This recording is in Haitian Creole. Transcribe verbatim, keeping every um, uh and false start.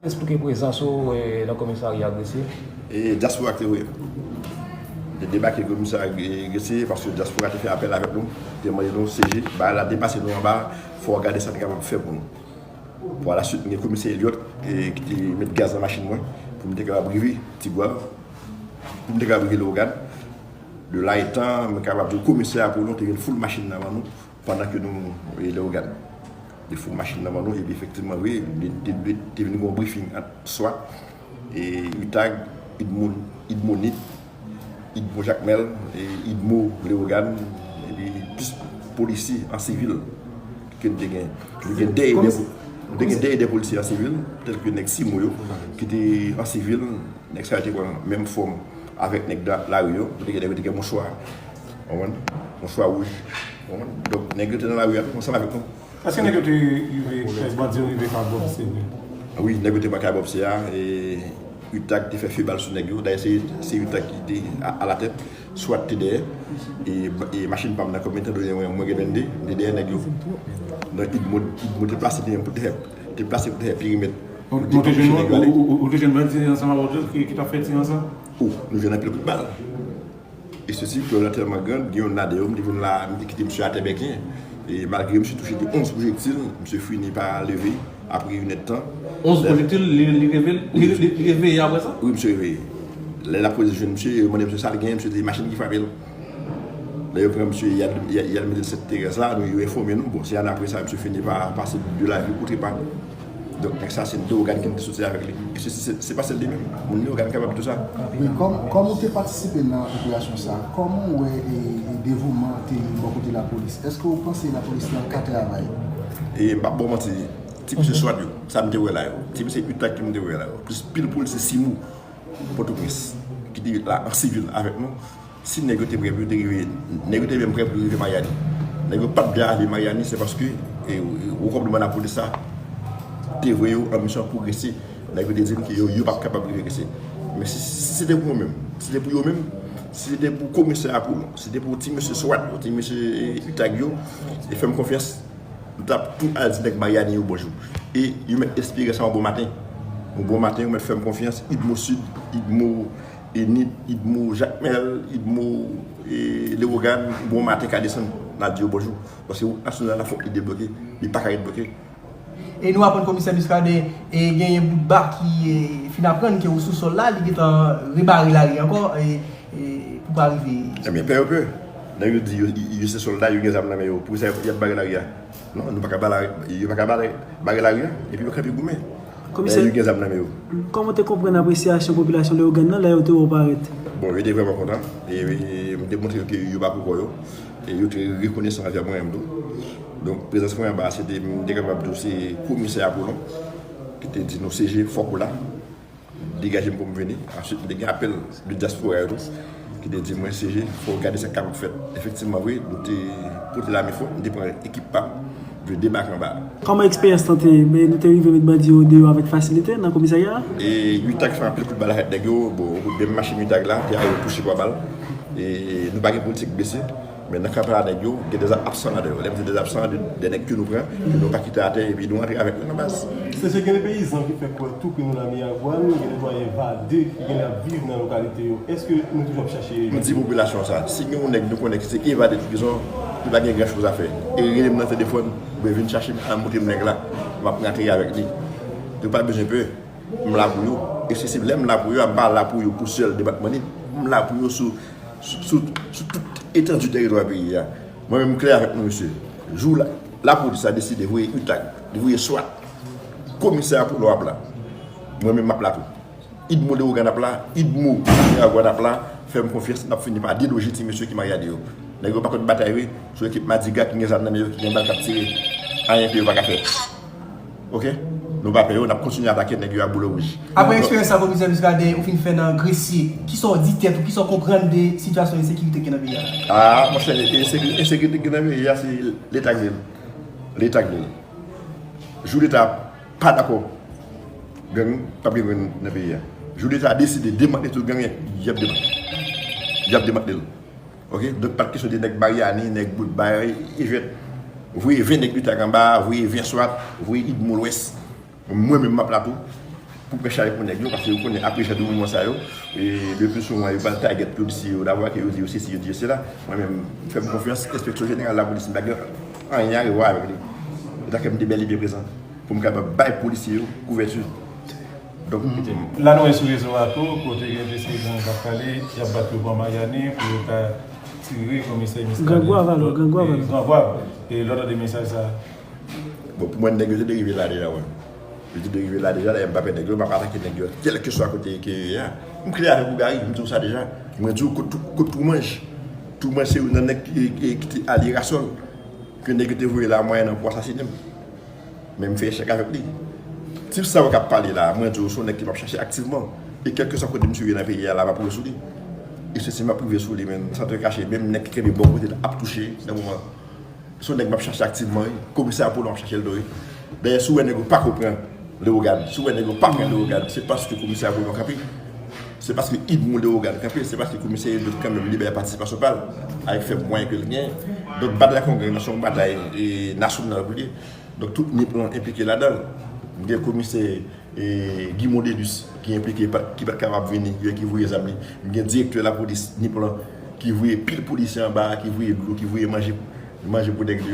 Eksplike prezans ou e, nan komisarya Gresye. E dyaspora ki te voye m. Te debake komisarya Gresye paske dyaspora te fè apèl avèk nou, te mande nou C G, bagay la depase nou anba, fò w gade sa n kapab fè pou nou. Pwa la swit, gen komisè Eliot e, ki te met gaz nan machin mwen pou m te kapab rive Tigwav, pou m te kapab rive Lewogàn. De la etan, mwen kapab di w komisè Apollon te gen foul machin nan men nou pandan ke nou e Lewogàn. Te foul machin nan men nou, epi efektivman, wi, te, te, te, te vin gen yon briefing ant swat, e, UTAG, Idmo, Idmonit, Idmo Jakmèl, e, Idmo Lewogàn, epi plis polisye an sivil ke n te gen. Nou te gen de, nou te gen de, de polisye an sivil, tèl ke nèg Simo yo, ki te an sivil, nèg sa yo te pran menm fòm avèk nèg da-, lari yo, nou te gen nèg yo te gen mouchwa, w konprann? Mouchwa wouj, w konprann? Donk, nèg yo te nan lari a tou, ansanm avèk nou. Èske nèg yo te rive, fè bandi yo rive pa Bob Seymour? Wi, nèg yo te pran kay Bob Seymour, e, UTAG te fè fe bal sou nèg yo. Dayè, se, se UTAG ki te a, alatèt, swat te dèyè. E, e machin pa m nan, kòm etan done mwen, mwen gen blende, m te dèyè nèg yo. Donk, Idmo, Idmo te plase li menm pou te fè, te plase pou te fè perimèt. Ou, ou te jwenn, ou, ou, ou te jwenn bandi ansanm avè w ki, ki t ap fè ti ansanm? Ou, nou jwenn anpil kout bal. E sesi, pyòl la tèlman grand, gen youn ladan yo, m te vin la, m te kite misye atè bèken. E malgre misye touche de onz pwojektil, misye fini pa leve apre inèdtan. Onz pwojektil, li, li reve-, li, li, li reveye apre sa? Wi, misye reveye. Lè lapolis jwenn misye, yo mande misye sa l genyen, misye di machin ki frape l. Lè yo pran misye, y al, y al, y al mete l Sent Terèz la, nou, yo enfòme nou. Bon, se annapre sa, misye fini pa pase de la vi ou trepa. Donk, nèg sa, se Lewogàn ki te soti avèk li. E se, se, se pa sèl li menm. Moun Lewogàn kapab di w sa. Wi, kòm, kòm ou te patisipe nan operasyon sa, kòman w wè e, e devouman te ye bò kote lapolis? Èske w panse lapolis lan ka travay? E m p ap ba w manti, ti mesye swat yo, sa m te wè la yo, ti mesye UTAG ke m te wè la yo, plis pil polisye Simo, Pòtoprens, ki te la an sivil avèk nou. Si nèg yo te prè pou yo te rive, nèg yo te menm prè pou yo rive Maryani. Nèg yo p ap vle ale Maryani, se paske, e, e, Wo Kòmandman Lapolis la te voye yo an misyon pou Gresye. Nèg yo te di m ke yo, yo p ap kapab rive Gresye. Men si, si se te pou yo menm, si se te pou yo menm, si se te pou komisè Apollon, si se te pou ti mesye swat yo, ti mesye, e, UTAG yo, e fè m konfyans, nou t ap tou al di nèg Maryani yo bonjou. E yo mèt espere sa yon bon maten. Yon bon maten, yo mèt fè m konfyans. Idmo Sid, Idmo, e, Nip, Idmo Jakmèl, Idmo, e, Lewogàn, yon bon maten ka desann, n a di yo bonjou. Paske wout nasyonal la fòk li debloke. Li pa ka ret bloke. E nou aprann komisè Muscadin, e, genyen bout ba ki, e, fin aprann ke ou sou sòl la, li gentan rebare lari ankò, e, e, pou pa rive. Ebyen, pè yo pè. Nèg yo di yo, yo, yo se sòlda, yo gen zam nan men yo. Poukisa y ap bare lari a? Non, nou pa ka bare lari, yo pa ka bare, bare lari a, epi yo kanpe goumen. Komisè, lè yo gen zam nan men yo. Kòman w te konprann apresyasyon popilasyon Lewogàn nan lè yo te wè w parèt? Bon, yo te vrèman kontan. E, e, m te montre yo ke yo pa pou kò yo. E yo te rekonesan anvè mwen menm tou. Donk, prezans mwen anba a, se te, m te kapab di w, se komisè Apollon ki te di nou, "C G, fòk ou la." Degaje m pou m vini. Answit, m te gen apèl de dyaspora yo tou, ki te di mwen, "C G, fò w gade sa k kapab fèt." Efektivman, vre, nou te pote lame fò, nou te pran ekip pa m, nou te debake anba a. Kòman eksperyans lan te ye? Men nou te rive met bandi yo deyò avèk fasilite nan komisarya a? E UTAG fè anpil kout bal avèk nèg yo, bon, menm machin UTAG la, te ale touche twa bal. E nou pa gen politik blese. Men nan kanpe a nèg yo, gen de zam absan ladan yo. Lè m di de zam absan, de, de nèg ke nou pran, ke nou pa kite atè, epi nou antre avèk yo nan baz. Se, se gen de peyizan ki fè kwè tou ke nou la Miragwàn, gen de doyen Vade ki genlè ap viv nan lokalite yo. Èske nou toujou ap chache? M di popilasyon sa, si gen yon nèg nou konnen ki se evade prizon, li pa gen gran choz a fè. E rele m nan telefòn, oubyen vin chache m, al montre m nèg la, m ap rantre avèk li. Nou pa bezwen pè. M la pou yo. E se, se lè m la pou yo a, m pa la pou yo pou sèl depatman Nip. M la pou yo sou, sou, sou, sou tout etandi tèritwa peyi a. Mwen menm, m klè avèk nou, mesye. Jou la, lapolis la deside voye UTAG, li voye swat, komisè Apollon ap la. Mwen menm, m ap la tou. Idmo Lewogàn ap la, Idmo Miragwàn ap la, fè m konfyans, n ap fini pa deloje ti mesye ki Maryani yo. Nèg yo pa konn batay vre, se yon ekip madigra ki gen zam nan men yo, ki gen bal k ap tire. Anyen ke yo pa ka fè. Oke? Nou pa pè yo, n ap kontinye atake nèg yo a boulon wouj. Apre eksperyans sa, komisè Muscadin, ou fin fè nan Gresye, kisa w di tèt ou, kisa w konprann de sitiyasyon ensekirite ki gen nan peyi a la? A, monchè, ensekirite ki gen nan peyi a, se Leta k vle l. Leta k vle l. Jou Leta pa dakò, gang p ap gen grenn nan peyi a. Jou Leta deside demantle tout gang, y ap demantle. Y ap demantle l. Oke? Donk, pa t kesyon de nèg Maryani, nèg Boutbay, Ijwèt. Voye ven nèg UTAG anba, voye ven swat, voye Idmo Lwès. Mwen menm, m ap la tou. pou pran chay pou nèg yo, paske yo konnen apre jan de mouvman sa yo, e le pli souvan yo pral tagèt polisye yo dabò, ke yo di yo sesi, yo di yo sela. Mwen menm, fè m konfyans, enspeksyon jeneral lapolis, m pa gen anyen a rewè avèk li. Etanke m te bèl e byen prezan pou m kapab bay polisye yo kouvèti. Donk, la nou wè sou rezo a tou, kote gen de seri gang k ap pale, y ap bat yo pran Mayani pou yo ta tire komisè Miskaden. Grangwav alò, Grangwav alò. Grangwav. E lòt de mesaj sa. Bon, pou mwen, nèg yo te dwe rive la deja, wè. Yo te dwe rive la deja, dayè m pa pè nèg yo, m ap atake nèg yo, kèlkeswa kote ke yo ye a. M klè avèk ou, Gary, m di w sa deja. Mwen di w kot, kot Toumanj. Toumanj se youn nan nèg ki, ki, ki te alye Rasòl. Ke nèg yo te voye la mwayen an pou asasinen m. Men m fè echèk avèk li. Tip sa yo k ap pale la, mwen di w, se yon nèg ke m ap chache aktivman. E kèlkeswa kote misye ye nan peyi a la, m ap rive sou li. E se si m ap rive sou li, men, san te kache, menm nèg ki kenbe bò kote l ap touche nan moman. Se yon nèg m ap chache aktivman, wi. Komisè Apollo m ap chache l tou, wi. Dayè, si w wè nèg yo pako pran Lewogàn, si w wè nèg yo pa pran Lewogàn, se paske komisè Apollo kanpe. Se paske Edmond Lewogàn kanpe, se paske komisè Edmond kanmenm li bay patisipasyon pa l, avèk fèb mwayen ke l genyen. Donk, batay kont gang nan se yon batay e, nasyonal pou li. Donk, tout Nip lan enplike ladan l. M gen komisè e, Guy Mondelus ki enplike, ki pa t kapab vini, yo ki voye zam li. M gen direktè lapolis Nip lan ki voye pil polisye anba a, ki voye dlo, ki voye manje, manje pou nèg li.